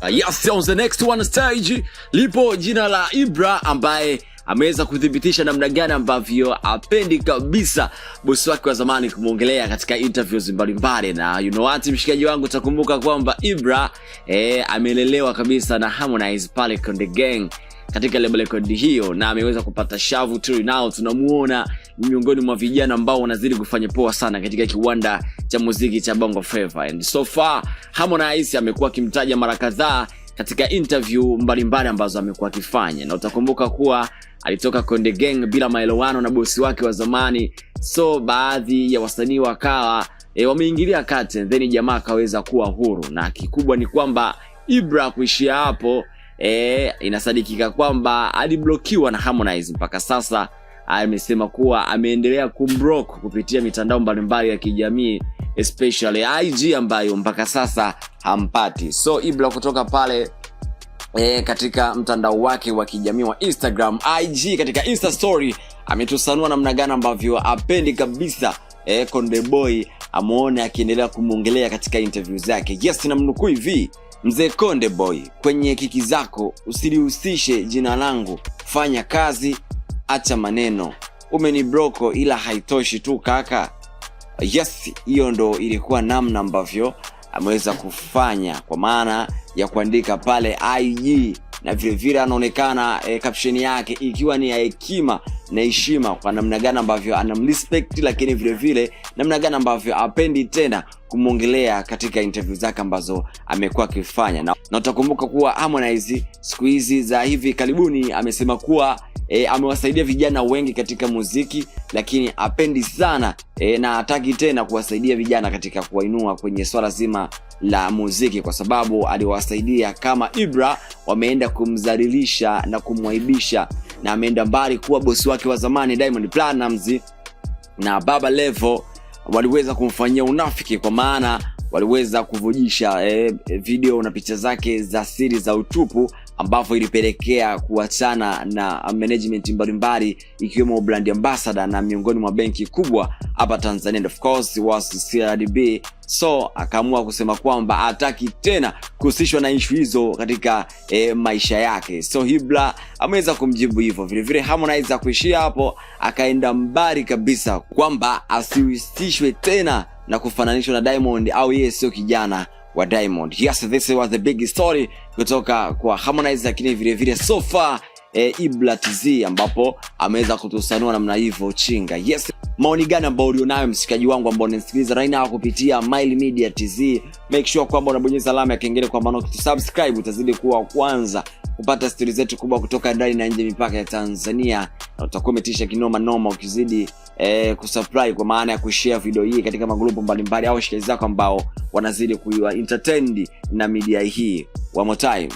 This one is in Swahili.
Yes, on the next one stage lipo jina la Ibra ambaye ameweza kuthibitisha namna gani ambavyo apendi kabisa bosi wake wa zamani kumwongelea katika interviews mbalimbali. Na you know what, mshikaji wangu, utakumbuka kwamba Ibra amelelewa kabisa na Harmonize pale Konde Gang katika label record hiyo, na ameweza kupata shavu tu. Now tunamuona ni miongoni mwa vijana ambao wanazidi kufanya poa sana katika kiwanda cha muziki cha Bongo Flava, and so far Harmonize amekuwa akimtaja mara kadhaa katika interview mbalimbali ambazo amekuwa akifanya, na utakumbuka kuwa alitoka Konde Gang bila maelewano na bosi wake wa zamani, so baadhi ya wasanii wakawa wameingilia kati and then jamaa akaweza kuwa huru, na kikubwa ni kwamba Ibra kuishia hapo, inasadikika kwamba aliblokiwa na Harmonize. Mpaka sasa amesema kuwa ameendelea kumblock kupitia mitandao mbalimbali ya kijamii, especially IG ambayo mpaka sasa hampati. So Ibra kutoka pale katika mtandao wake wa kijamii wa Instagram IG, katika Insta story ametusanua namna gani ambavyo apendi kabisa Konde Boy amuone akiendelea kumwongelea katika interview zake. Yes, namnukuu hivi: "Mzee Konde Boy, kwenye kiki zako usilihusishe jina langu, fanya kazi, acha maneno. Umeniblock ila haitoshi tu kaka." Yes, hiyo ndo ilikuwa namna ambavyo ameweza kufanya kwa maana ya kuandika pale IG, na vile vile anaonekana caption yake ikiwa ni ya hekima na heshima kwa namna gani ambavyo anamrespect, lakini vile vile namna gani ambavyo apendi tena kumwongelea katika interview zake ambazo amekuwa akifanya. Na utakumbuka kuwa Harmonize siku hizi za hivi karibuni amesema kuwa amewasaidia vijana wengi katika muziki, lakini apendi sana na hataki tena kuwasaidia vijana katika kuwainua kwenye swala zima la muziki, kwa sababu aliwasaidia kama Ibra, wameenda kumdhalilisha na kumwaibisha, na ameenda mbali kuwa bosi wake wa zamani Diamond Platnumz na Baba Levo waliweza kumfanyia unafiki, kwa maana waliweza kuvujisha video na picha zake za siri za utupu, ambapo ilipelekea kuachana na management mbalimbali ikiwemo brand ambassador na miongoni mwa benki kubwa hapa Tanzania, and of course was CRDB. So akaamua kusema kwamba hataki tena kuhusishwa na ishu hizo katika maisha yake. So Ibra ameweza kumjibu hivyo. Vile vile Harmonize akuishia hapo, akaenda mbali kabisa kwamba asihusishwe tena na kufananishwa na Diamond au yeye sio kijana wa Diamond. Yes, this was the big story kutoka kwa Harmonize, lakini vile vile so far Ibra TZ ambapo ameweza kutusanua namna hivyo chinga. Yes, maoni gani ambao ulionayo mshikaji wangu ambao unanisikiliza right now kupitia Mile Media TZ? Make sure kwamba unabonyeza alama ya kengele, kwa maana ukisubscribe utazidi kuwa wa kwanza kupata stori zetu kubwa kutoka ndani na nje mipaka ya Tanzania, na utakuwa umetisha kinoma noma ukizidi kusupply kwa maana ya kushare video hii katika magrupu mbalimbali au washikaji zako ambao wanazidi kuiwa entertained na media hii. One more time.